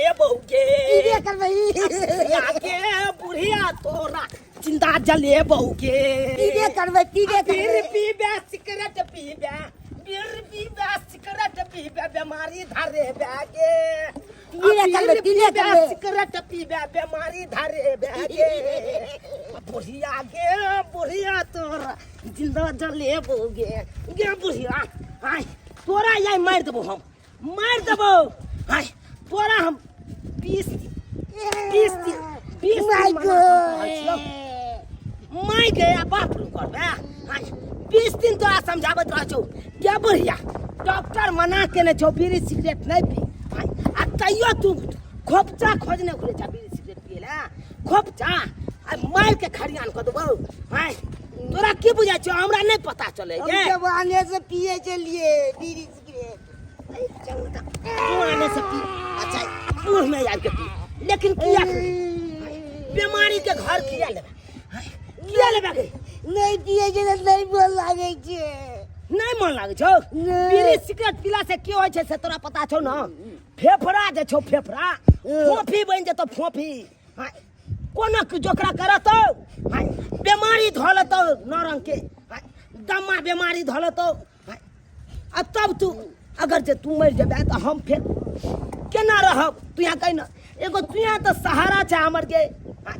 जलेबौ गे। पीबे करबै। बुढ़िया गे, बुढ़िया तोरा जिंदा जलेबौ गे। पीबे करबै, पीबे बीर करबै। पीबे, सिगरेट पीबे, बीर पीबे, सिगरेट पीबे, बीमारी धरेबे गे। पीबे करबै, पीबे करबै। सिगरेट पीबे, बीमारी धरेबे गे। बुढ़िया गे, बुढ़िया तोरा जिंदा जलेबौ गे। गे बुढ़िया, आय तोरा आइ मारि देबौ, हम मारि देबौ। आय तोरा हम 20 20 20 माय दिन माय गे, आ बाप रू करबे। आय 20 दिन तोरा समझाबैत रहै छौ गे बुढ़िया, डॉक्टर मना केने छौ बीड़ी सिगरेट नहि पी, आय आ तैयो तू खोपचा खोजने घुरे छा बीड़ी सिगरेट पिए ला खोपचा। आय मारि के खरियान कऽ देबौ। आय तोरा की बुझाइ छौ, हमरा नहि पता चलै हम गे? जवाने से पिए चलिए बीड़ी सिगरेट। तू आने से पी, अच्छा बूढ़ में आबि के पी, लेकिन किया बीमारी के घर किया लेबे, किया लेबे गे? नहीं पिए के तऽ नहीं मन लागै छै। नहीं मन लागै छौ? नहि। बीड़ी सिगरेट पीला से की होइ छै से तोरा पता छौ न? फेफड़ा जे छौ, फेफड़ा फोफी बनि जेतौ, फोफी। हाँ, कोनो जोकरा करतौ, हाँ, बीमारी धऽ लेतौ नौ रंग के, हाँ, दमा बीमारी धऽ लेतौ। हाँ, आ तब तू अगर जे तू मरि जेबे तऽ हम फेर केना रहब? तू यहाँ कहि न, एगो तू यहाँ तऽ सहारा छै हमर गे। हाँ,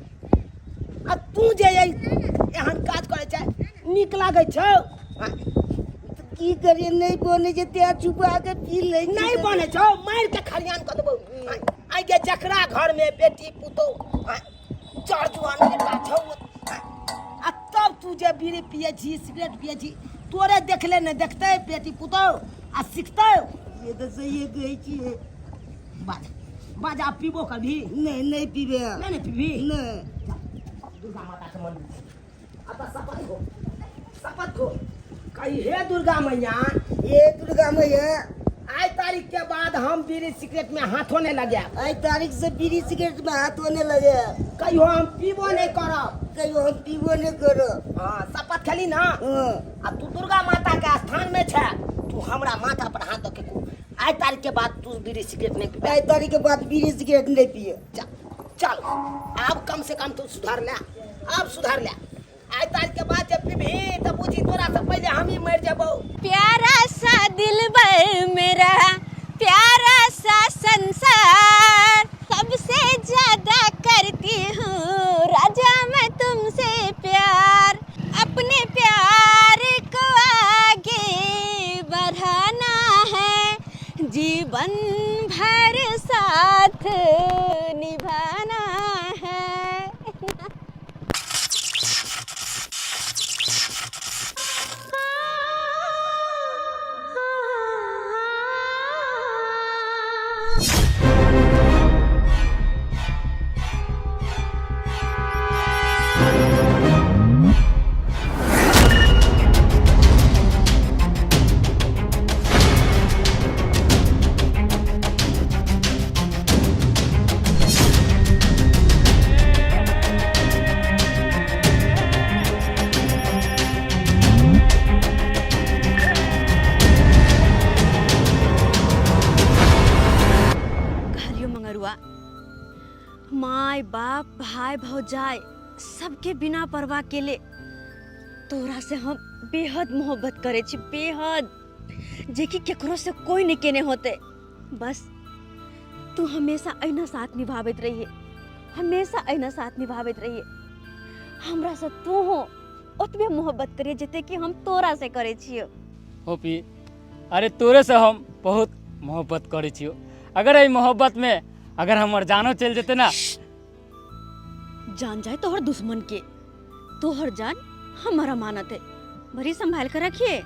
आ तू जे एहन काज करै छै, नीक लागै छौ? हाँ, की करिए, नहीं बने छै तें छुपा के पी लै छी। नहीं बने छौ, मारि के खरियान कऽ देबौ। हाँ, आइ गे जकरा घर में बेटी पुतोह, हाँ, चढ़ जुआन बेटा छौ, हाँ, आ तब तू जे बीड़ी पिए छी, सिगरेट पिए छी, तोरे देखले ने देखते बेटी पुतोह आ सिखते। ये तऽ सही कहै छियै। बाज बाज, आब पीबो कभी? नहीं, नहीं पीबे। नहीं, नहीं पीबी? नहीं। दुर्गा माता के मंदिर अब शपथ हो, शपथ हो, कही हे दुर्गा मैया, हे दुर्गा मैया, आइ तारीख के बाद हम बीड़ी सिगरेट में हाथों नहीं लगे। आइ तारीख से बीड़ी सिगरेट में हाथों नहीं लगे। कहियो हम पीबो नहीं करब। कहियो हम पीबो नहीं करब। हाँ, शपथ खेली ना? हाँ। आ तू दुर्गा माता के स्थान में छे, तू हमरा माथा पर हाथ दके को, आइ तारीख के बाद तू बीड़ी सिगरेट नहीं पीबे। आइ तारीख के बाद बीड़ी सिगरेट नहीं पिए। चल चल, आब कम से कम तू सुधर ले, आब सुधर ले। आइ तारीख के बाद जब पीबही तऽ बुझी तोरा से पहिले हम ही मरि जेबौ। प्यारा सा दिलबर मेरा, प्यारा सा संसार, सबसे ज्यादा करती हूँ राजा मैं तुमसे प्यार, अपने प्यार को आगे बढ़ाना है, जीवन भर साथ निभाना है। कहलियो मंगरुआ, माय बाप भाई भौजाई सबके बिना परवाह केले तोरा से हम बेहद मोहब्बत करे छी, बेहद, जे कि केकरो से कोई नहीं केने होते। बस तू हमेशा अहिना साथ निभाबैत रहिए, हमेशा अहिना साथ निभाबैत रहिए। हमरा से तू हो ओतबे मोहब्बत करिए जते कि हम तोरा से करे छियो। होपी, अरे तोरे से हम बहुत मोहब्बत करे छियो। अगर एहि मोहब्बत में अगर हमर जानो चल जेते ना। जान जाए तोहर दुश्मन के, तोहर जान हमारा मानत है, बड़ी संभाल कर रखिए।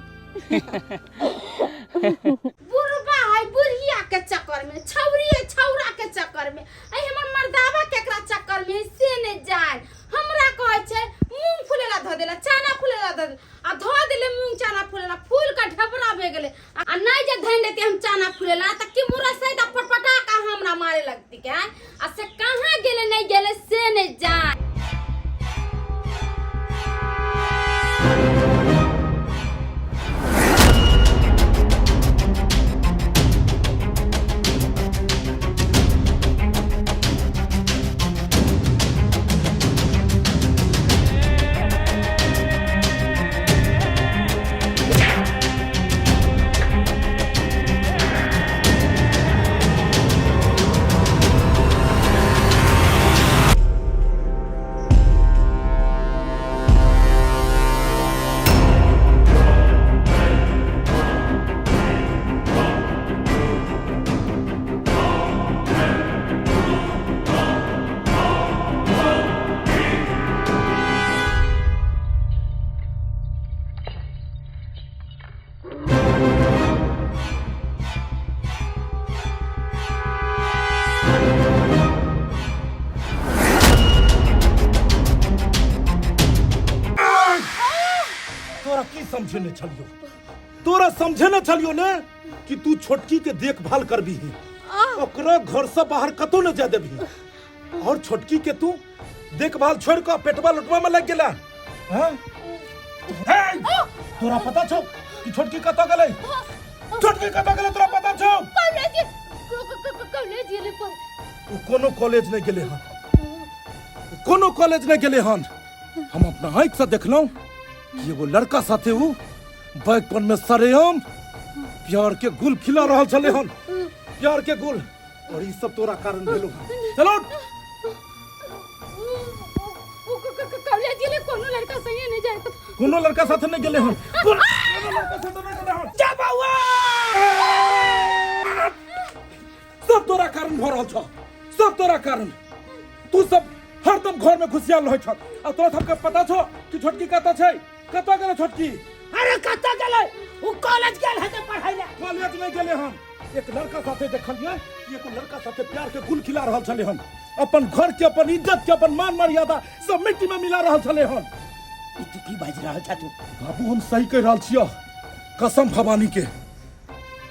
बुढ़बा है बुढ़िया के चक्कर में, छौरी है छौरा के चक्कर में, ऐ हमर मर्दावा केकरा चक्कर में है से नहीं जान। हमरा कहै छै मूंग फूलेला धऽ देला, चना फूलेला धऽ देला, आ धऽ देले मूंग चना फूलेला, फूल के ढेबरा भए गेलै। आ नहीं जे धनि देती हम चना फूलेला तऽ कि मुरा सहित आ पटपटा के हमरा मारे लगती के, आ से कहाँ गेलै नहीं गेलै से नहीं जान। समझेने छलियो, तोरा समझेने छलियो ने कि तू छोटकी के देखभाल करबीही, ओकरा घर से बाहर कतौ न जाय देबही, और छोटकी के तू देखभाल छोड़ के पेटवा लुटवा में लग गेला। हाँ? हे, तोरा पता छौ कि छोटकी कतऽ गेलै? छोटकी कतऽ गेलै तोरा पता छौ? कॉलेज, कॉलेज गेलै पर। ओ कोनो कॉलेज नहि गेलै हन, कोनो कॉलेज नहि गेलै हन। हम अपना आँखि से देखलहुँ कि एगो लड़का साथे उ बाइक पर में सरेआम प्यार के गुल खिला रहल छलै हन, प्यार के गुल। और ई सब तोरा कारण भेलो हन। चलो। कॉलेज गेलै, कोनो लड़का संगे नहीं जाए। कोनो लड़का साथे नहीं गेलै हन, कोनो लड़का साथे नहीं गेलै हन। जा बौआ। सब तोरा कारण भऽ रहल छौ, सब तोरा कारण। तू सब हरदम घर में घुसियाल रहै छह आ तोरा सबके पता छौ कि छोटकी कतऽ छै? कतऽ गेलै छोटकी? अरे कतऽ गेलै? उ कॉलेज गेल हेतै पढ़ै लए। कॉलेज नहि गेलै हन। एक लड़का साथे देखलियै कि एगो लड़का साथे प्यार के गुल खिला रहल छलै हन। अपन घर के, अपन इज्जत के, अपन मान मर्यादा सब मिट्टी में मिला रहल छलै हन। ई तू की बाजि रहल छह तू? बाबू, हम सही कहि रहल छियह, कसम भवानी के।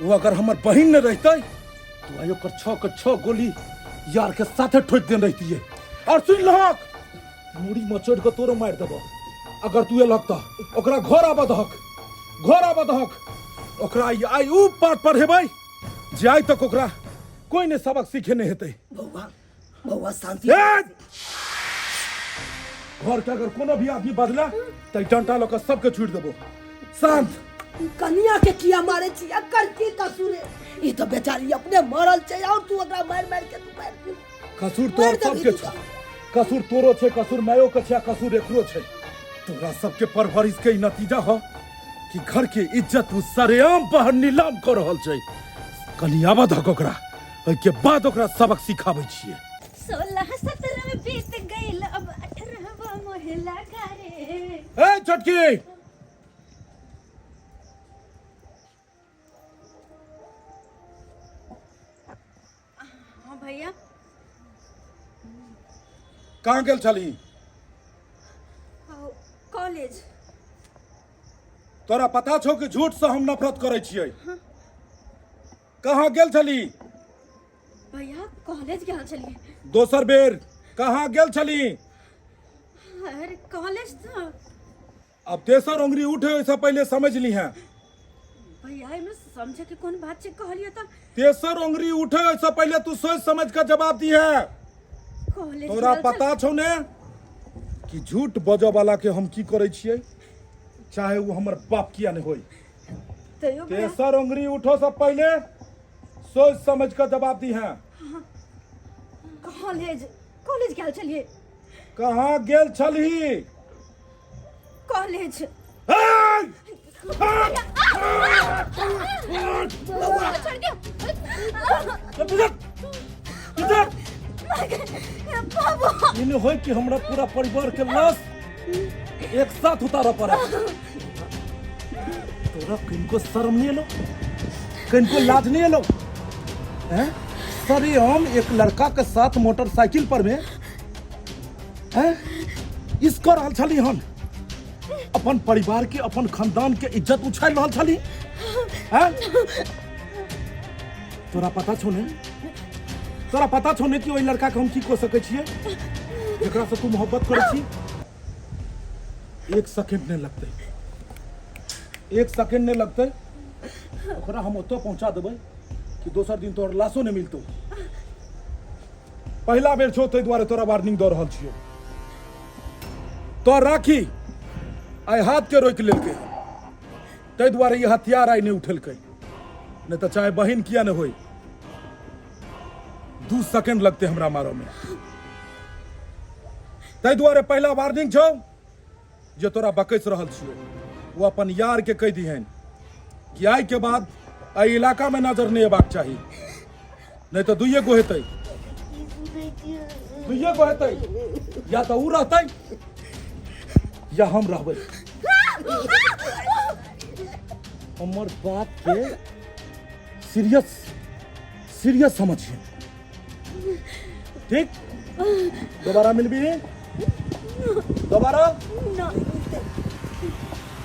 वो अगर हमर बहिन नहि रहितै तो आइ ओकर छह के छह गोली यार के साथे ठोकि देने रहितियै। और सुन लहक, मुड़ी मचोड़ के तोरो मारि देबह अगर तू एलहक तऽ। ओकरा घर आबऽ दहक, घर आबऽ दहक ओकरा। आइ आइ उ पाठ पढ़ेबै जे आइ तक ओकरा कोई ने सबक सीखे नहि हेतै। बौआ, बौआ, शांति। ए! घर के अगर कोनो भी आदमी बदला तऽ ई डंटा लऽ कऽ सबके छुटि देबो। शांत। कनिया के किया मारे छी? एकर की कसूर है? ई तो बेचारी अपने मरल छै और तू ओकरा मार मार के तू मार दे। कसूर तोहर मारि देबही सबके तू छौ। कसूर तोरो छै, कसूर मायो के छै आ कसूर एकरो छै। तोरा सबके परवरिश के ई नतीजा ह कि घर के इज्जत उ सरेआम बाहर नीलाम कर रहल छै। कनि आबऽ दहक ओकरा, ओहिके बाद ओकरा सबक सिखाबै छियै। 16 17 बीत गईल, अब 18वां मोहे लगा रे। ए छोटकी, हाँ भैया। कहाँ गेल छली? कॉलेज। तोरा पता छौ कि झूठ से हम नफरत करै छियै? कहाँ गेल छली? भैया, कॉलेज गेल छलियै। दोसर बेर, कहाँ गेल छली? अरे कॉलेज तो। अब तेसर उंगली उठे ओहिसँ पहिले समझ ली हैं। भैया, एहिमे समझे के कोन बात छै? कहलियै तऽ। तेसर उंगली उठे ओहिसँ पहिले तू सोच समझ के जवाब दी है। कॉलेज तोरा गेल छल- पता छौ ने कि झूठ बजऽ वाला के हम की करै छियै, चाहे वो हमर बाप किया नहि होय। तैयो भैया, तेसर उंगली उठो से पहिले सोच समझ के जवाब दी है। कॉलेज, कॉलेज गेल छलियै। कहाँ गेल छलही? कॉलेज। हे! छोड़ दियो। बुझत बुझत। बाबू। ई नहि होय कि हमरा पूरा परिवार के लाश एक साथ उतारऽ पड़े। तोरा किनको शर्म नहीं एलो, किनको लाज नहीं एलो हैं? सरेआम एक लड़का के साथ मोटरसाइकिल पर में हैं इस कर रहल छली हन, अपन परिवार के, अपन खानदान के इज्जत उछाल रहल छली हैं? तोरा पता छौ ने, तोरा पता छौ ने कि ओहि लड़का के हम की कऽ सकै छियै जेकरा से तू मोहब्बत करै छी? एक सेकेंड नहि लगतै, एक सेकेंड नहि लगतै, ओकरा हम ओतऽ पहुंचा देबै कि दोसर दिन तोहर लाशो नहि मिलतौ। पहिला बेर छौ, ताहि दुआरे तोरा वार्निंग दऽ रहल छियौ। तोहर राखी आइ हाथ के रोकि लेलकै, ताहि दुआरे ई हथियार आइ नहि उठेलकै, नहि तऽ चाहे बहिन किया नहि होय, 2 सेकेंड लगतै हमरा मारऽ मे। ताहि दुआरे पहिला वार्निंग छौ जे तोरा बकैस रहल छियौ। ओ अपन यार के कहि दिहन कि आइ के बाद एहि इलाका में नजर नहि अयबाक चाही, नहि तऽ दुइये गो हेतै, दुइये गो हेतै, या तऽ उ रहतै या हम रहबै। हमर बात के सीरियस सीरियस समझिए, ठीक? दोबारा मिलबी? दोबारा?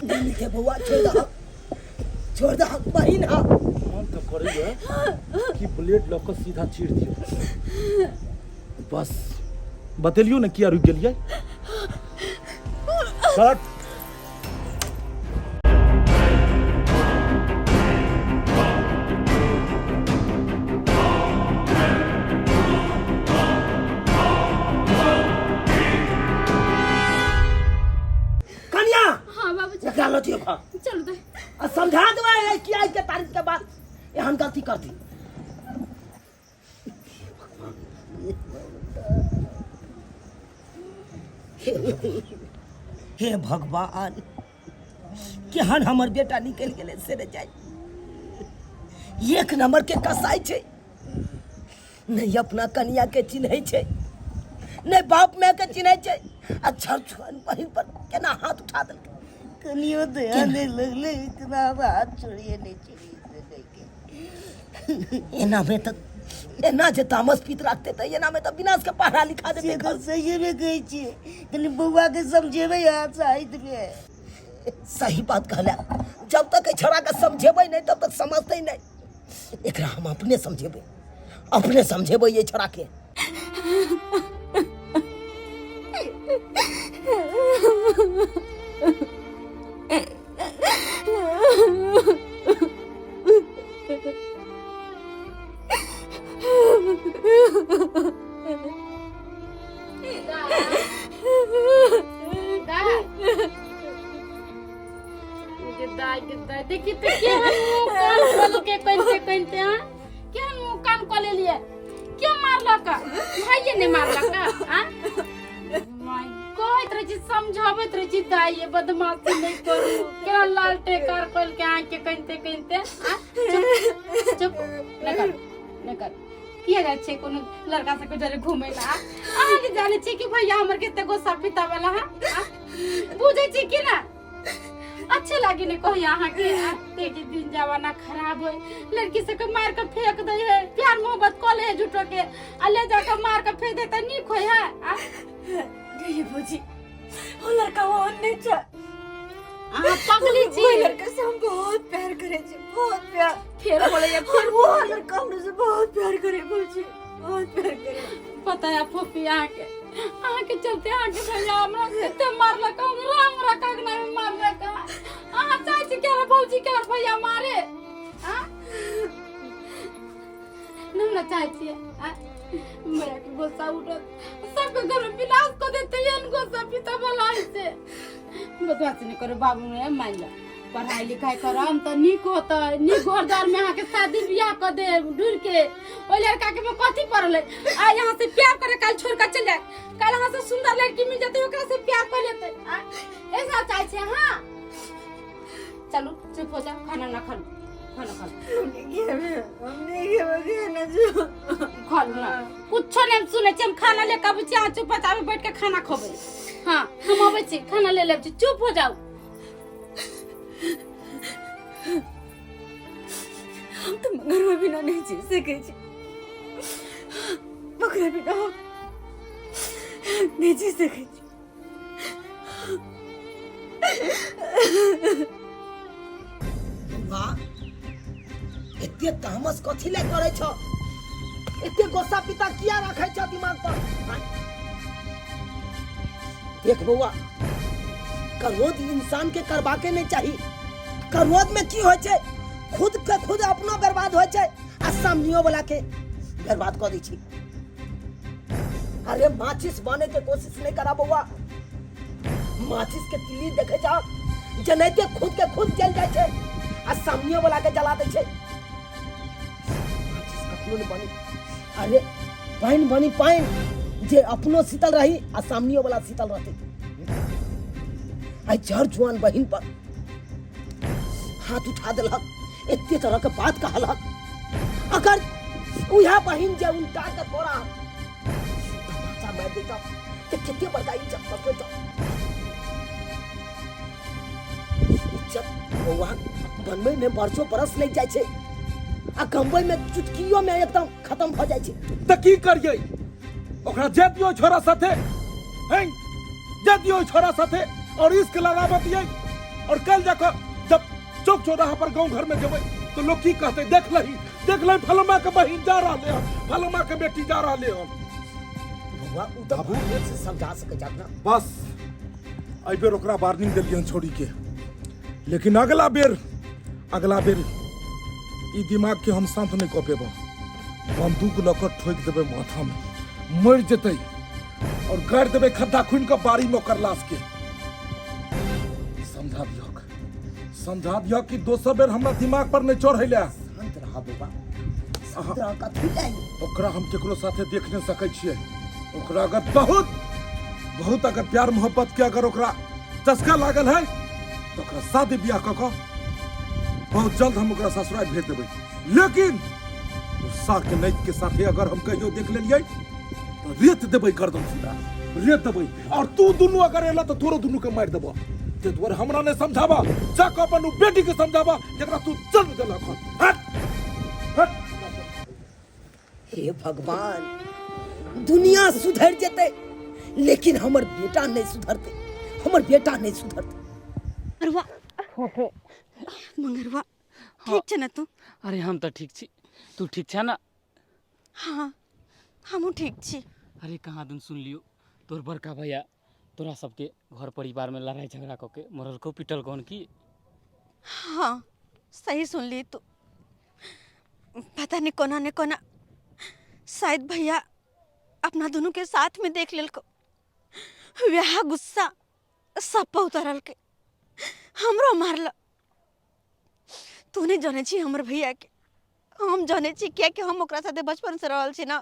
नहीं मिलते बउआ, छोड़ दह, छोड़ दह बहिन हा। मन तऽ करैए कि ब्लेड लऽ कऽ सीधा चीर दियौ। बस बतेलियौ ने किया रुकि गेलियै। कट। कन्या। हाँ बाबूजी। एकरा लऽ दियौ घर। चलू तऽ। आ समझा देबै कि आइ के तारीख के बाद एहन गलती कर दी। हे भगवान, केहन हमर बेटा निकलि गेलै से नहि जाय। एक नंबर के कसाई छै, नहि अपना कनिया के चिन्है छै, नहि बाप माय के चिन्है छै, आ छर छुअन बहिन पर केना हाथ उठा देलकै। कनियो दया नहि लगलै, इतना हाथ छोड़िए नहि छोड़िए से नहि के। एना में तऽ एना जे तामस पीत राखते तऽ एना में तऽ विनाश के पढ़ा लिखा देते। से तऽ सहिए में कहै छियै, कनि बौआ के समझेबै अहाँ साइड में। सही बात कहला, जब तक एहि छौड़ा के समझेबै नहि तब तक समझतै नहि। एकरा हम अपने समझेबै, अपने समझेबै एहि छौड़ा के। दाई दाई, देखी तो केहन मुंह कान खोल के कनते कनते, हाँ केहन मुंह कान कऽ लेलिए। के मारलक? भाइये ने मारलक? आ माय, कहैत रहै छी, समझाबैत रहै छी दाई, ये बदमाशी नहि करू। केना लाल टेकर खोल के आँखि के कनते कनते। आ चुप चुप, नहि कर नहि कर। किया जाइ छै कोनो लड़का सबके जरे घूमे ला? अहाँ के जाने छी कि भैया हमर कते गोस्सा पिता वाला है? आ? बुझै छी कि ना? अच्छे लागे ने कही अहाँ के? के दिन जमाना खराब है, लड़की सबके मार के फेंक दे है। प्यार मोहब्बत कऽ ले है झूठो के आ ले जाके मार के फेंक दे त नीक होय है? आ नहीं भौजी, वो लड़का वो नहीं छै। अहाँ पगली छी। वो लड़का से हम बहुत प्यार करे छी, बहुत प्यार। फेर बोले और फिर वो लड़का हमरे से बहुत प्यार करे भौजी, बहुत प्यार करे। पता है फूफी, अहाँके चलते अहाँके भैया हमरा कते मारलक, हमरा हमरा कंगना में मारलक। अहाँ चाहै छी कि हमरा भौजी के हमर भैया मारे? हाँ नहीं ना चाहै छियै? आँ? भैया के गुस्सा उठत, सबके घर में विनाश कऽ देते। एहन गुस्सा पिता वाला से बदमाशी नहीं करो बाबू। में मान लो पढ़ाई लिखाई करम तऽ नीक होतै, नीक घर द्वार में अहाँके शादी बियाह कऽ देब ढूंढ के। ओहि लड़का के में कथी पड़ल है? आ यहाँ से प्यार करे काल छोड़ के चल जाए, कल अहाँ से सुंदर लड़की मिल जेतै, ओकरा से प्यार कर लेतै। आ ऐसा चाहै छै अहाँ? चलू, चुप हो जाओ, खाना ना खा लू, खाना खा लू। हम नहीं खेबै, हम नहीं खेबै खाना जो। खा लू ना, कुछो नहीं हम सुनै छी। हम खाना लेके अबै छी, अहाँ चुप हो जाउ, बैठ के खाना खबै। हाँ, हम अबै छी, खाना ले लेब छी, चुप हो जाउ। हम तऽ मगरवा बिना नहीं जी सकै छी, ओकरा बिना हम नहीं जी सकै छी। वाह, एते तामस कथी ले करै छ? एते गुस्सा पिता किया रखै छ दिमाग पर? आँय? देख बौआ, क्रोध इंसान के करबाके नहीं चाही। क्रोध में की होइ छै, खुद के खुद अपनो बर्बाद होइ छै आ सामनियो वाला के बर्बाद कऽ दै छै। अरे माचिस बने के कोशिश नहीं करा बौआ। माचिस के तिली देखे जाओ, जनाइते खुद के खुद जल जाइ छै आ सामनियो वाला के जला दै छै। माचिस कखनो नहीं बनी। अरे पानि बनी, पानि जे अपनो शीतल रही आ सामनियो वाला शीतल रहते। आइ जर जुआन बहिन पर हाथ उठा देलक, एते तरह के बात कहलक। अगर उएह बहिन जे उल्टा के तोरा तमाचा मारि देता तऽ कते बड़का इज्जत बचबैत। इज्जत बौआ बनबै में बरसों बरस लागि जाइ छै आ गमबै में चुटकियो में एकदम खत्म भऽ जाइ छै। तऽ की करियै? ओकरा जे दियौ छोरा साथे, हैं जे दियौ छोरा साथे और इश्क लड़ाबतियै। और कल जाकर जब चौक चौराहा पर गांव घर में जेबै तो लोग की कहते, देख लही देख लही फलमा के बहिन जा रहले हन, फलमा के बेटी जा रहले हन। बौआ उ तऽ बाबू। भगवान से समझा सकै छै अपना। बस एहि बेर ओकरा वार्निंग देलियन छोड़ी के, लेकिन अगला बेर, अगला बेर ई दिमाग के हम शांत नहीं कऽ पेबो। बंदूक लऽ कऽ ठोकि देबै माथा में, मरि जेतै और गाड़ि देबै खद्धा खुनि कऽ बाड़ी में ओकर लाश के। समझा दियक, समझा दियक कि दोसर बेर हमरा दिमाग पर नहीं चढ़ै ला। शांत रह बौआ, शांत रह, कथी लाई? ओकरा हम केकरो साथे देख नहीं सकै छियै। ओकरा अगर बहुत बहुत अगर प्यार मोहब्बत के अगर ओकरा चस्का लागल है तो ओकरा शादी बियाह कऽ कऽ बहुत जल्द हम ओकरा ससुराल भेज देबै। लेकिन ओ सार के नैत के साथे अगर हम कहियो देख लेलियै तो रेत देबै, गर्दन सीधा रेत देबै। और तू दुनू अगर एला तो तोरो दुनू के मारि देबो। ते दुआरे हमरा नहीं समझाबा, जा कऽ अपन उ बेटी के समझाबा जकरा तू जन्म देलक हन। हट हट। हे भगवान, दुनिया सुधर जेतै लेकिन हमर बेटा नहीं सुधरतै, हमर बेटा नहीं सुधरतै। मंगरुआ, मंगरुआ, ठीक छै ने तू? अरे हम तऽ ठीक छी, तू ठीक छै ना? हाँ हमहूँ ठीक छी। अरे कहाँ दिन सुन लियो तोर बड़का भैया तोरा सबके घर परिवार में लड़ाई झगड़ा कऽ के मरलको पिटलको हन की? हाँ सही सुनली तू। पता नहीं कोना ने कोना शायद भैया अपना दोनों के साथ में देख लेलको, वह गुस्सा सब पर उतरल के हमरो मारल। तू नहीं जाने छी हमर भैया के, हम जाने छी किया कि हम ओकरा साथे बचपन से रहल छी ना।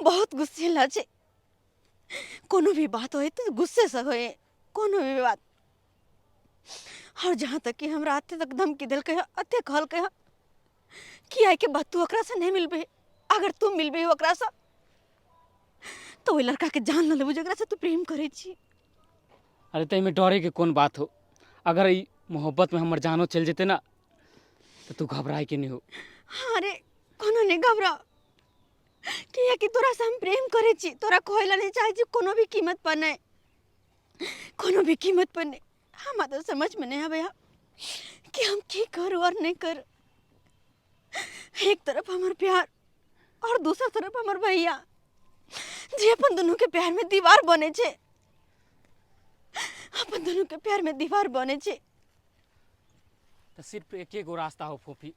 बहुत गुस्सेला छै, कोनो भी बात होए तो गुस्से से होए कोनो भी बात। और जहाँ तक कि हमरा अते तक धमकी देलकै हँ, अते कहलकै हँ कि आइ के बाद तू ओकरा से नहीं मिलबे, अगर तू मिलबे ओकरा से तो ओहि लड़का के जान ल लेबू जकरा से तू प्रेम करै छी। अरे तऽ एहिमे डरे के कोन बात हो, अगर ई मोहब्बत में हमर जानो चलि जेतै ना तऽ तू घबराए के नहीं हो। अरे कोनो नहीं घबरा, किया कि तोरा से हम प्रेम करै छी, तोरा खोए ला नहीं चाहै छी कोनो भी कीमत पर नहीं, कोनो भी कीमत पर नहीं। हमरा तो समझ में नहीं आवे कि हम की करू और नहीं करू। एक तरफ हमर प्यार और दूसर तरफ हमर भैया जे अपन दोनों के प्यार में दीवार बने छे, अपन दोनों के प्यार में दीवार बने छे। तो सिर्फ एक एगो रास्ता हो फोफी,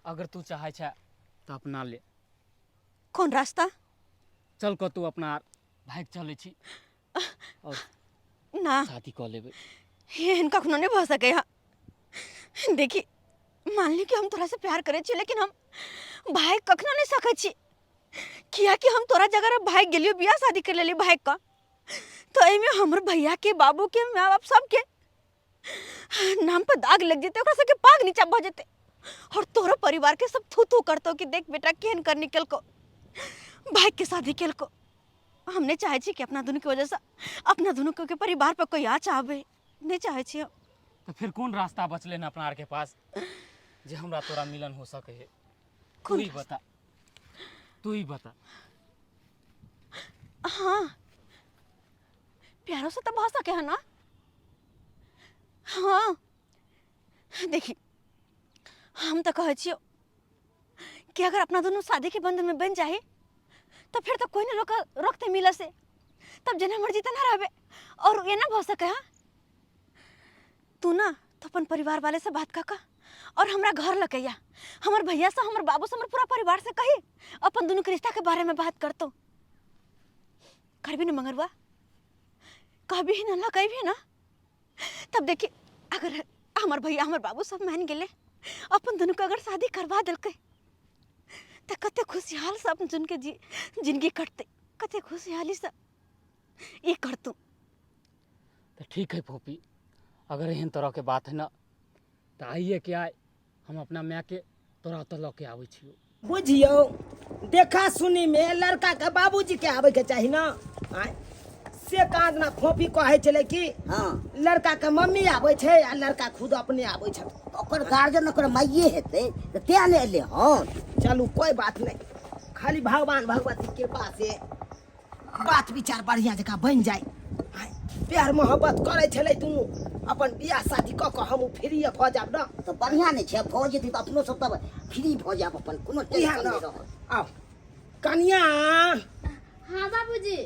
अगर तू चाहे छे तो अपना ले। कौन रास्ता? चल कऽ तू अपना भाग चलै छी और ना शादी कऽ लेबै। एहन कखनो नहीं भऽ सकै है। देखी मान ली कि हम तोरा से प्यार करै छी लेकिन हम भाई कखनो नहीं सकै छी, किया कि हम तोरा जगह भाग गेलियो, बियाह शादी कर लेली भाग का, तो एहिमे हमर भैया के बाबू के माँ बाप सबके नाम पर दाग लग जेतै, ओकरा सबके पाग नीचा भऽ जेतै और तोरो परिवार के सब थू थू करतौ कि देख बेटा केहन कर निकलको, भाई के शादी केलको। हम नहीं चाहे छी कि अपना दुनू के वजह से अपना दुनू के परिवार पर कोई आँच आवे, नहीं चाहे छी हम। तो फिर कौन रास्ता बचले ना अपना आर के पास जे हमरा तोरा मिलन हो सके है? तू कौन ही बता, तू ही बता। हाँ प्यारो से तो भऽ सके है ना। हाँ देखी हम तो कहै छियौ कि अगर अपना दोनों शादी के बंधन में बन जाए तो फिर तो कोई नहीं रोक रोकते मिले से, तब जेना मर्जी तेना रहबे और ये ना भऽ सके। हाँ तू ना तो अपन परिवार वाले से बात कर और हमरा घर लकैया, हमर भैया से हमर बाबू से हमर पूरा परिवार से कही अपन दोनों के रिश्ता के बारे में बात करतो। करबी ना मंगरुआ? कहबी ही ना, ला कहबी ना। तब देखी अगर हमर भैया हमर बाबू सब मान गेले अपन दोनों के अगर शादी करवा देलकै तो कते खुशहाल से अपन दुनू के जिंदगी कटते, कते खुशहाली से ई करतू। तो ठीक है फोपी, अगर एहन तरह के बात है ना तो आइए के आए हम अपना माय के तोरा ओतऽ लऽ के आबै छियौ। बुझियौ देखा सुनी में लड़का के बाबूजी के आवे के चाही ना। आँय, से काज ना फोफी कहै छलै कि हाँ। लड़का के मम्मी आबै छै आ लड़का खुद अपने आबै छै। ओकर गार्जियन ओकर माइये हेतै तऽ तें ने एलै हन। चलू कोई बात नहीं, खाली भगवान भगवती कृपा से बात विचार बढ़िया जकाँ बनि जाय। आँय, प्यार मोहब्बत करै छलै दुनू अपन बियाह शादी कऽ कऽ हमहूँ फ्री भऽ जायब ने। तऽ बढ़िआँ नहि छै, भऽ जेतै तऽ अपनो सब तब फ्री भऽ जायब, अपन कोनो इएह टेंशन ने नहि रहत। आउ कनिया। हाँ बाबूजी।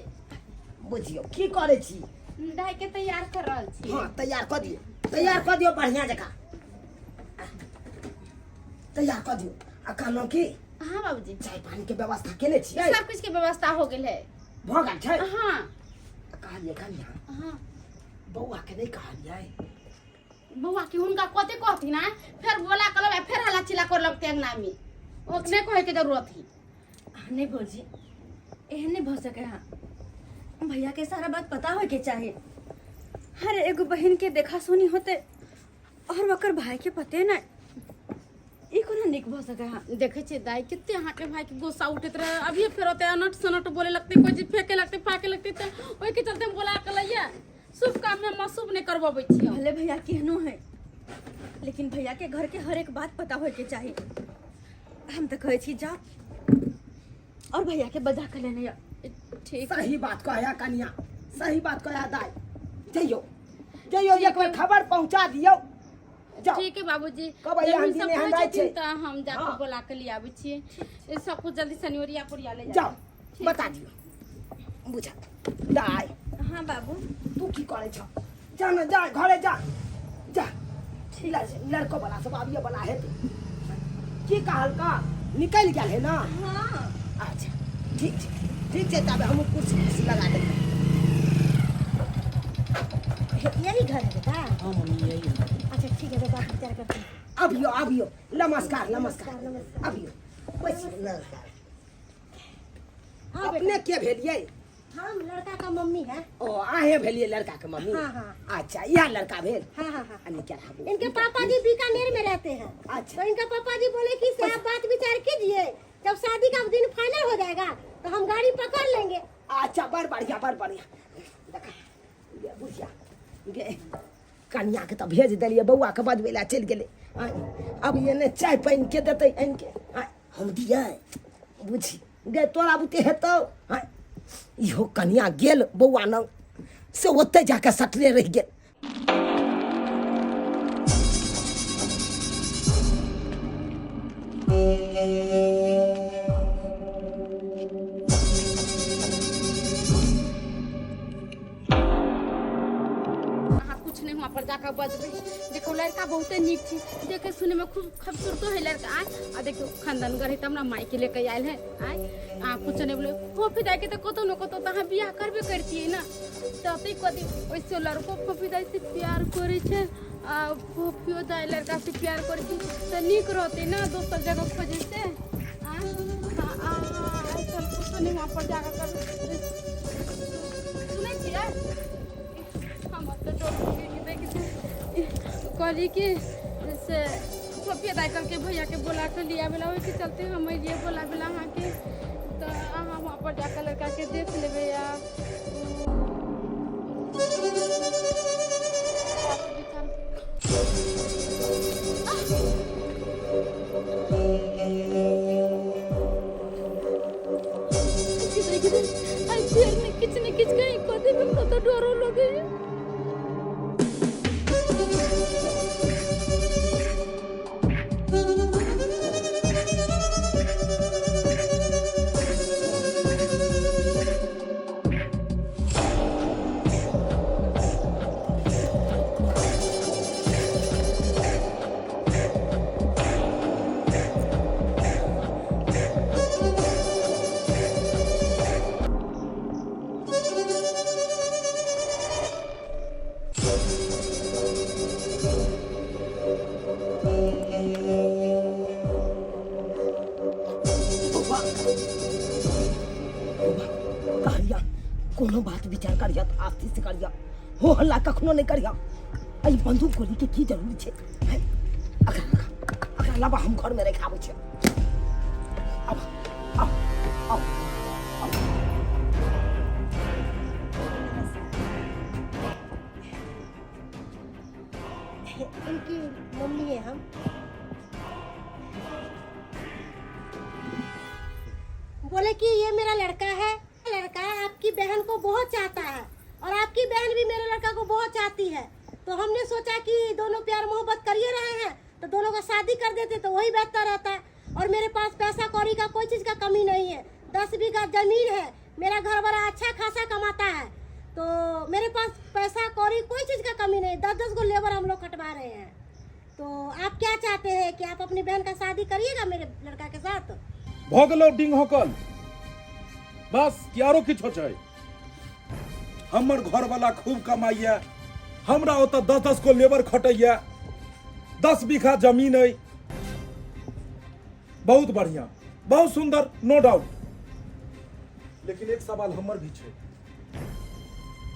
बुझियौ की करै छी? दाई के तैयार कर रहल छी। हाँ तैयार कऽ दियौ, तैयार कऽ दियौ, बढ़िआँ जकाँ तैयार कऽ दियौ। आ कहलहुँ की? हाँ बाबूजी। चाय पानी के व्यवस्था केने छियै? सब कुछ के व्यवस्था हो गेल है। भऽ गेल छै? हाँ। कहलियै कनिया। हाँ। बौआ के नहि कहलियै? बौआ के हुनका कते कहथिन ना, फिर बोला कलम फिर हल्ला चिल्ला कर लगते अंगना में, ओकने कहे के जरूरत है। नहीं भौजी, एहन नहीं भऽ सके। हाँ भैया के सारा बात पता होय के चाही। हर एगो बहन के देखा सुनी होते और ओकर भाई के पते नहीं, ई कोना नीक भऽ सके। हाँ देखे छे दाई कते अहाँ के भाई के गुस्सा उठैत रहे, अभी फेर ओते अनट सनट बोले लगते, कोई चीज फेंके लगते फाके लगते, त ओहि के चलते हम बोला के लैया शुभ काम में हम अशुभ नहीं करबबै छी। भले भैया केहनो है, लेकिन भैया के घर के हर एक बात पता होय के चाही। हम तो कहै छी जाओ और भैया के बजा के लेने आओ। ठीक। सही बात कहया कनिया, सही बात कहया दाई। जइयो जइयो, एक बेर खबर पहुंचा दियौ, जाओ। ठीक है बाबूजी। कब जब अइया ई दिन सब एहन कहै रहै छथिन छै। तऽ हम जाके हाँ। बोला के ले आबै छियै, ई सब कुछ जल्दी से ओरिया पोरिया ले जाओ बता दियौ। बुझा दाई। हाँ बाबू। तू की करै छ? जा न जा, घरे जा जा। लड़को वाला सब आबिए वाला हेतै। की कहलका, निकलि गेल है ना? हाँ। अच्छा ठीक छै, ठीक छै, तब हमहूँ कुर्सी कुर्सी लगा देबै। यही घर है बेटा? हाँ मम्मी, यही है। अच्छा ठीक है बेटा, आप विचार करते हैं। अबियो अबियो, नमस्कार नमस्कार। नमस्कार। अबियो बैसियो। नमस्कार। हाँ बेटा। अपने के भेलियै? हम लड़का का मम्मी है। ओ आहे भेलियै लड़का के मम्मी? हाँ, हाँ। अच्छा इएह लड़का भेल? हाँ हाँ हाँ। आ निके रहबू। इनके पापा जी बीकानेर में रहते हैं। अच्छा। तो इनका पापा जी बोले कि से आप बात विचार कीजिए, जब शादी का दिन फाइनल हो जाएगा तो हम गाड़ी पकड़ लेंगे। अच्छा बड़ बढ़िया बड़ बढ़िया। देखा गे बुझिया गे, कनिया के तऽ भेज देलियै, बौआ के बजबै लए चलि गेलै। आँय, अब एने चाय पानि के देतै आनि के? आँय, हम दियै? बुझी गे तोरा बुते हेतौ? आँय, इहो कनिया गेल बौआ नंग से ओतै जाके सटले रहि गेल। अहाँ कुछ नहीं, वहाँ पर जाकर बजबै। देखो लड़का बहुते नीक छै, देखे सुने में खूब खूबसूरतो है लड़का। आय आ देखियो खानदान गढ़े तऽ हमरा माय के लेके आयल है। आय अहाँ कुछ नहीं बोले, फोफी दाई के तऽ कतौ न कतौ तऽ अहाँ बियाह करबे करतियै ने, तऽ ओतै कथी ओहिसे लड़को फोफी दाई से प्यार करै छै आ फोफियो दाई लड़का से प्यार करै छै, तऽ नीक रहतै ने दोसर जगह खोजै से। आय आइ चल कुछ नहीं, वहाँ पर जाकर करबै। सुनै छियै, हमर तऽ डर देख कहली कि से सोफिया दाई कहलकै भैया के बोला के लिया बेला, ओहिके चलते हम अलियै बोला बेला अहाँके, तऽ अहाँ वहाँ पर जाकर लड़का के देख लेबै आ विचार। आई फेर ने किछु ने किछु कहीं कऽ देबै, हमरा तऽ डरो लगैया। बौआ बौआ, कहलिया कोनो बात विचार करिया तऽ आस्ते से करिया, हो हल्ला कखनो नहि करिया। एहि बंदूक गोली के की जरूरी छै? हैं? अकरा अकरा अलावा हम घर में रखि आबै छियै। आब आब आब। इनकी मम्मी है हम। बोले कि ये मेरा लड़का है, लड़का आपकी बहन को बहुत चाहता है, और आपकी बहन भी मेरे लड़का को बहुत चाहती है, तो हमने सोचा कि दोनों प्यार मोहब्बत करिए रहे हैं तो दोनों का शादी कर देते तो वही बेहतर रहता है। और मेरे पास पैसा कौड़ी का कोई चीज़ का कमी नहीं है, 10 बीघा जमीन है, मेरा घर वाला अच्छा खासा कमाता है, तो मेरे पास पैसा कौड़ी कोई चीज़ का कमी नहीं, 10-10 गो लेबर हम लोग खटवा रहे हैं। तो आप क्या चाहते हैं कि आप अपनी बहन का शादी करिएगा मेरे लड़का के साथ? भऽ गेलौ डिंग होकल, बस कि आरो किछो छै? हमर घरवाला खूब कमाइया, हमरा ओतऽ 10-10 गो लेबर खटैया, 10 बीघा जमीन अइ, बहुत बढ़िया, बहुत सुंदर, नो डाउट। लेकिन एक सवाल हमर भी छै,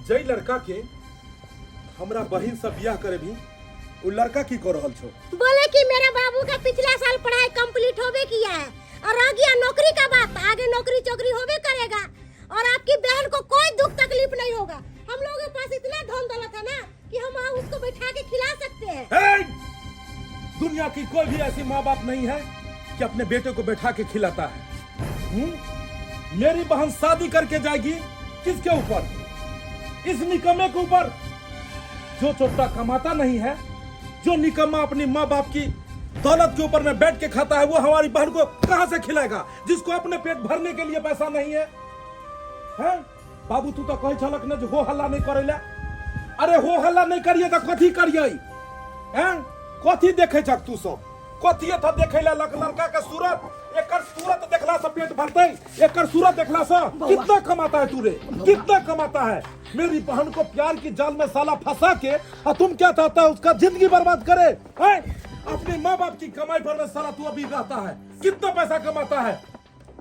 जै लड़का के हमरा बहिन से बियाह करेबी ओ लड़का की कऽ रहल छौ? बोले कि मेरा बाबू का पिछला साल पढ़ाई कंप्लीट होबे किया है और रह गया नौकरी का बात, आगे नौकरी चौकरी होबे करेगा और आपकी बहन को कोई दुख तकलीफ नहीं होगा। हम लोगों के पास इतना धन दौलत है ना कि हम उसको बैठा के खिला सकते हैं। हे! दुनिया की कोई भी ऐसी माँ बाप नहीं है कि अपने बेटे को बैठा के खिलाता है। मेरी बहन शादी करके जाएगी किसके ऊपर? इस निकम्मे के ऊपर जो चोट्टा कमाता नहीं है, जो निकम्मा अपनी माँ बाप की दौलत के ऊपर में बैठ के खाता है, वो हमारी बहन को कहां से खिलाएगा जिसको अपने पेट भरने के लिए पैसा नहीं है? हैं बाबू, तू तो कहे छलक न जे हो हल्ला नहीं करेला। अरे हो हल्ला नहीं करिए तो कथी करिए? हैं कथी देखे छक तू सब? कथी एतऽ देखे ला लड़का के सूरत? एकर सूरत देखला से पेट भरतै? एकर सूरत देखला से? कितना कमाता है तू रे, कितना कमाता है? मेरी बहन को प्यार की जाल में साला फंसा के और तुम क्या चाहता है उसका जिंदगी बर्बाद करे? हैं? अपने माँ बाप की कमाई पर में साला तू अभी रहता है। कितना पैसा कमाता है?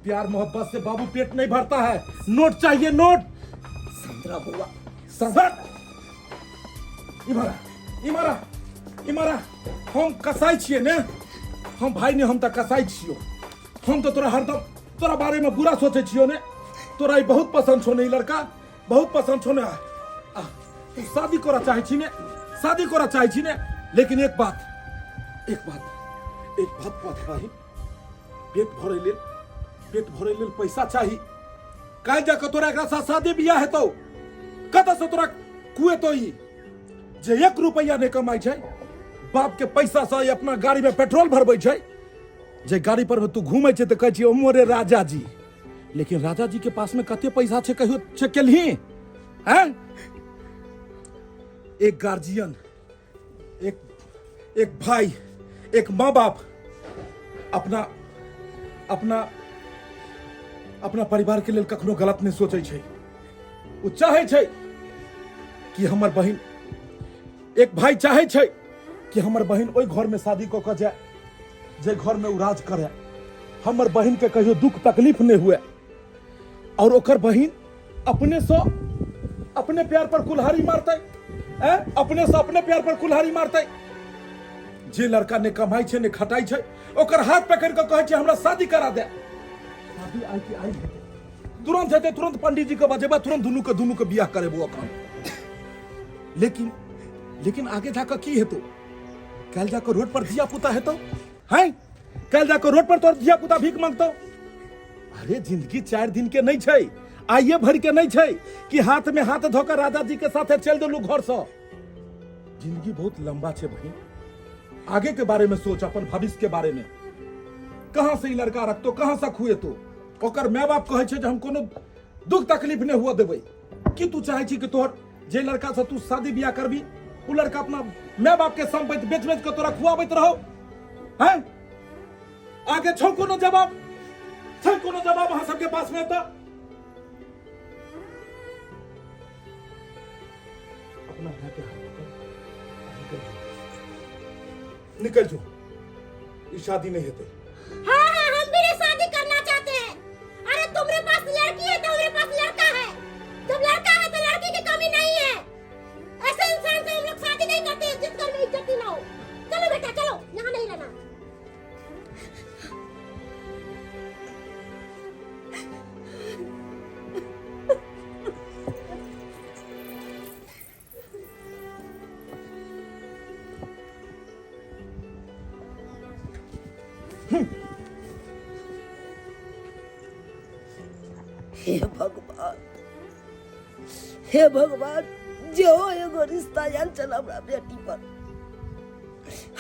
प्यार मोहब्बत से बाबू पेट नहीं भरता है, नोट चाहिए नोट। संतरा बौआ। संतरा इमारा इमारा इमारा, हम कसाई छियै ने, हम भाई ने, हम तऽ कसाई छियो। हम तऽ तोरा हरदम तोरा बारे में बुरा सोचै छियो ने। तोरा ई बहुत पसंद छौ ने, ई लड़का बहुत पसंद छौ ने। आ तू शादी करऽ चाहै छी ने, शादी करऽ चाहै छी ने। लेकिन एक बात, एक बात, एक बात बात भाई, पेट भरै लेल, पेट भरै लेल पैसा चाही। काल्हि जाकऽ तोरा एकरा साथ शादी बियाह हेतौ, कतऽसँ तोरा कुएतौ ई जे 1 रुपैआ नहि कमाइ छै, बाप के पैसा से अपना गाड़ी में पेट्रोल भरबै छै। जे गाड़ी पर में तू घूमै छै तऽ कहै छी ओ मोरे राजा जी, लेकिन राजा जी के पास में कते पैसा छै कहियो चेक केलही? हैं? एक गार्जियन, एक एक भाई, एक माँ बाप अपना अपना अपना परिवार के लेल कखनो गलत नहि सोचै छै। ओ चाहै छै कि हमर बहिन, एक भाई चाहै छै कि हमर बहिन ओहि घर में शादी कऽ कऽ जाय जे घर में ओ राज करे, हमर बहिन के कहियो दुख तकलीफ नहि हुए। और ओकर बहिन अपने से अपने प्यार पर कुल्हाड़ी मारतै, हैं? अपने से अपने प्यार पर कुल्हाड़ी मारतै। जे लड़का ने कमाई छै ने खटाई छै, ओकर हाथ पकड़ के कहै छै हमरा शादी करा दे। शादी आइ के आइ हेतै, तुरंत हेतै, तुरंत पंडित जी के बजेबै, तुरंत दुनू के दुनू के बियाह करेबो अखन। लेकिन लेकिन आगे जाकर की हेतौ? काल्हि जाकर रोड पर धिया पुता हेतौ? हैं, काल्हि जाकर रोड पर तोर धिया पुता भीख मांगतौ? अरे जिंदगी 4 दिन के नहीं छै, आइए भर के नहीं छै कि हाथ में हाथ धोकर राजा जी के साथे चल देलू घर से। जिंदगी बहुत लंबा छै बहिन, आगे के बारे में सोच, अपन भविष्य के बारे में। कहाँ से ई लड़का रखतो, कहाँ से खुएतो? ओकर माय बाप कहै छै जे हम कोनो दुख तकलीफ नहीं हुआ देबै। की तू चाहे छी कि तोहर जे लड़का से तू शादी बियाह करबी उ लड़का अपना माय बाप के संपत्ति बेच बेच के तोरा खुआबैत रहो? हैं, आगे छौ कोनो जवाब? छै कोनो जवाब अहाँ सबके पास में? तऽ अपना भाई के हाथ पकड़ आ निकल जो, निकल जो, ई शादी नहीं हेतै। हाँ हाँ, हम भी नहीं शादी करना चाहते हैं। अरे तुम्हारे पास लड़की है तो हमारे पास लड़का है, जब लड़का है तो लड़की की कमी नहीं है। ऐसे इंसान से हम लोग शादी नहीं करते हैं जिस घर में इज्जत ही ना हो। चलो बेटा चलो, यहाँ नहीं रहना। हे भगवान, हे भगवान, जेहो एगो रिश्ता आयल छल हमरा बेटी पर,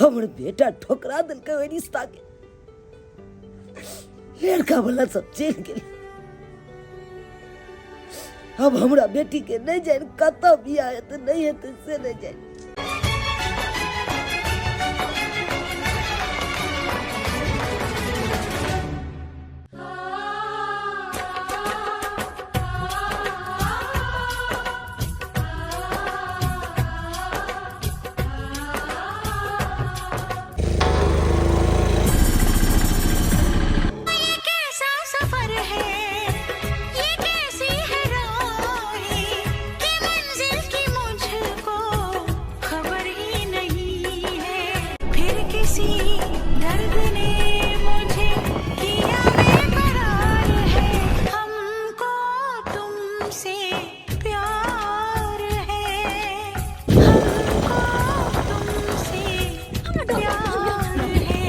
हमर बेटा ठोकरा देलकै ओहि रिश्ता के। लड़का वाला सब चलि गेल। अब हमरा बेटी के नहीं जानि कतऽ बियाह हेतै नहीं हेतै से नहीं जानि। ये कैसा सफर है, ये कैसी है राहें कि मंजिल की मुझको खबर ही नहीं है। फिर किसी दर्द ने मुझे किया बेकरार है, हमको तुमसे प्यार है, हमको तुमसे प्यार है।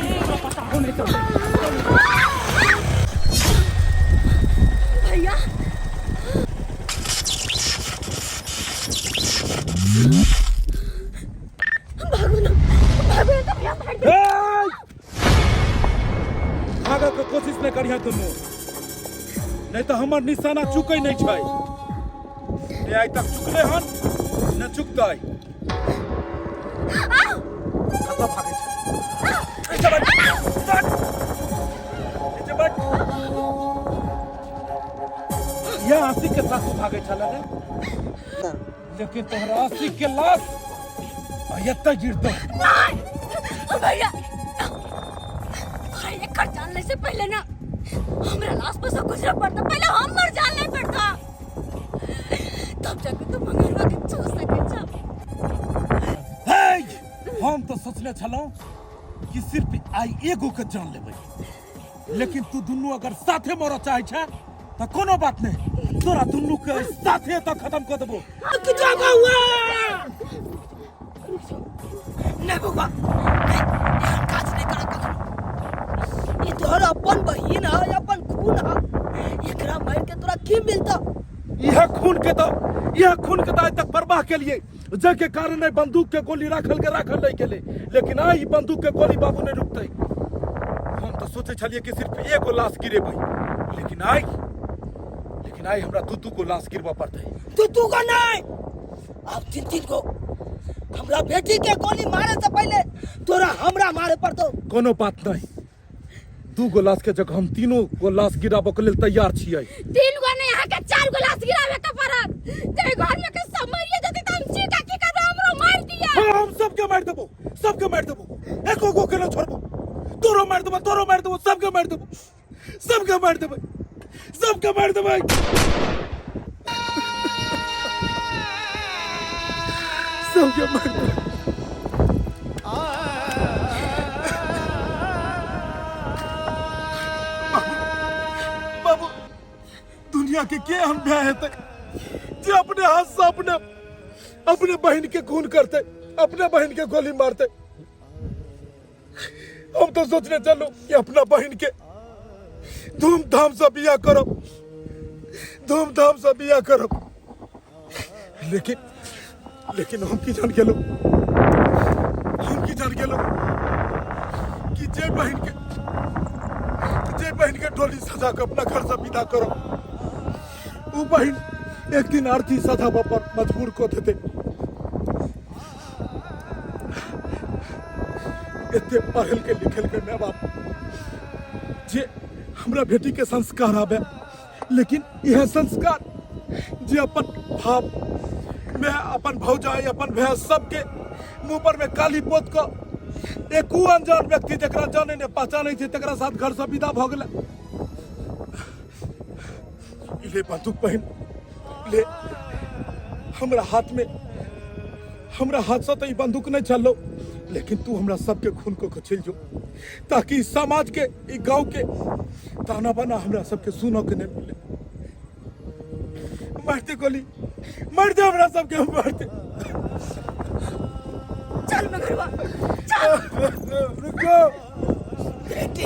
भैया, भागो ना, भागो ना तो भैया मार दे। भागऽ के कोशिश नहि करिहे दुनू, नहीं तऽ हमर निशाना चुकै नहि छै। ने आइ तक चुकले हन ने चुकतै। कतऽ भागै छै? नीचे बैठ, बैठ। नीचे बैठ। यह आशिक के साथ तू भागै छले ने, लेकिन तोहरा आशिक के लाश आ एतऽ गिरतौ। नहीं भैया, तोरा एकर जान ले से पहले ना हमरा लाश पर से गुजरे पड़ता। पहले हमर जान ले पड़ता, तब जाके तू मंगरवा के छू सके छ। हे, हम तो सोचने छलहुँ कि सिर्फ आइ एगो के जान लेबै, लेकिन तू दुनू अगर साथे मरऽ चाहै छै तऽ कोनो बात नहि, तोरा दुनू के साथे तऽ खत्म कऽ देबो। नहीं बउआ, नहीं, एहन काज नहीं कर कखनो। ई तोहर अपन बहिन है, अपन खून है, एकरा मार के तोरा की मिलता? यह खून के तो आज तक परवाह के लिए जे के कारण नहीं बंदूक के गोली राखल के राखल नहीं गेलै, लेकिन आइ ई बंदूक के गोली बाबू नहीं रुकतै। हम तो सोचे छलिए कि सिर्फ एगो लाश गिरेबै, लेकिन आइ हमरा दू दू गो लाश गिरबऽ पड़तै। दू दू गो नहीं, अब तीन तीन गो। हमरा बेटी के गोली मारे से पहले तोरा हमरा मारे पड़तो। कोनो बात नहीं, दू गो लाश के जगह हम तीनों गो लाश गिराबऽ के लेल तैयार छियै। तीन गो नहीं, यहाँ के चार गो लाश गिरावे के पड़त। ते घर में के सब मरिए जते त हम चीका की करबे, हमरो मार दिया। हाँ, हम सबके मार देबो, सबके मार देबो, एको गो के न छोड़बो। तोरो मार देबो, तोरो मार देबो, सबके मार देबो, सबके मार देबै, सबके मार देबै, सबके मार देबै। बाबू, दुनिया के के हम ब्याह हेतै जे अपने हाथ से अपने अपने बहन के खून करते, अपने बहन के गोली मारते। हम तो सोचने चलू कि अपना बहन के धूमधाम से बियाह करब, धूमधाम से बियाह करब, लेकिन लेकिन हम की जान गेलो, हम की जान गेलो कि जे बहन के डोली सजा के अपना घर से विदा करब, उ बहन एक दिन आरती सजाबऽ पर मजबूर कऽ देते। एते पढ़ल के लिखल के माय बाप जे हमरा बेटी के संस्कार आबे, लेकिन यह संस्कार जे अपन भाव मैं अपन भौजाई अपन भैया सबके मुंह पर में काली पोत क एको अनजान व्यक्ति जकरा जाने ने पहचाने छै तकरा साथ घर से विदा भ गेलै। ले बंदूक बहिन ले, हमरा हाथ में हमरा हाथ से तो ई बंदूक नहीं चलो, लेकिन तू हमरा सबके खून को खचल जो, ताकि इस समाज के ई गांव के ताना बाना हमरा सबके सुनो के नहीं मिले। मारते गोली मार दे हमरा सबके, मारते। चल मगरवा, चल। रुको बेटी।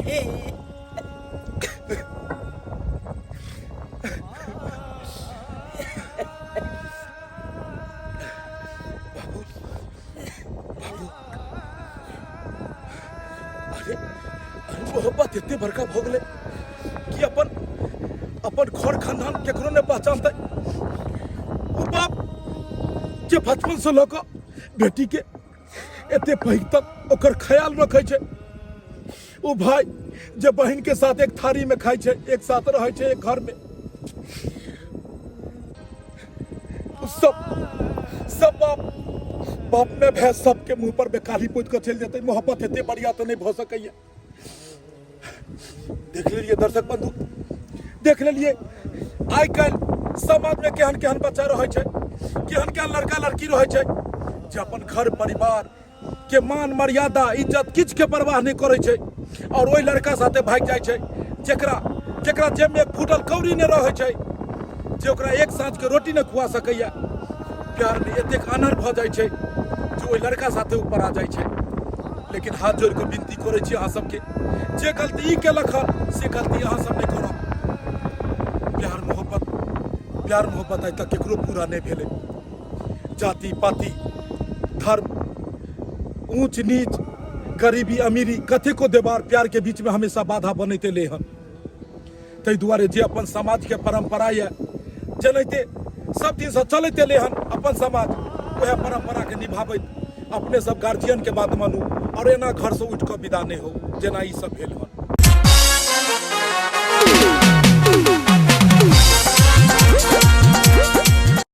बड़का भऽ गेलै कि अपन अपन घर खानदान केकरो नहि पहचानतै। ओ बाप जे बचपनसँ लऽ कऽ बेटीके एते पैघ तक ओकर ख्याल रखै छै, ओ भाई जे बहिन के साथ एक थारी में खाइ छै, एक साथ रहै छै एक घर में, ओ सब सब बाप बाप में भै सबके मुंह पर बेकाली पोति कऽ चलि जेतै। मोहब्बत एते बढ़िया तऽ नहि भऽ सकैया। देख लेलिए दर्शक बंधु, देख लेलिए आइ काल्हि समाज में केहन केहन बच्चा रहै छै, केहन केहन लड़का लड़की रहै छै जे अपन घर परिवार के मान मर्यादा इज्जत किछु के परवाह नहि करै छै और ओहि लड़का साथे भागि जाइ छै जेकरा जेकरा जेब में एक फूटल कौड़ी नहि रहै छै, जे ओकरा एक साँझ के रोटी नहि खुआ सकैया। प्यार में एतेक आनर भऽ जाइ छै जे ओहि लड़का साथे ऊपर आ जाइ छै। लेकिन हाथ जोड़ि कऽ विनती करै छी अहाँ सबके, जे गलती ई केलक हन से गलती अहाँ सब नहि करब। प्यार मोहब्बत, प्यार मोहब्बत आइ तक केकरो पूरा नहि भेलै। जाति पाति धर्म ऊंच नीच गरीबी अमीरी कतेको देवार प्यार के बीच में हमेशा बाधा बनैत एलै हन। ताहि दुआरे जे अपन समाज के परंपरा यऽ जेनाहिते सब दिनसँ चलैत एलै हन अपन समाज, वएह परंपरा के निभाबैत अपने सब गार्जियन के बात मानू और एना घर से उठि कऽ विदा नहि हो जेना ई सब भेल हन।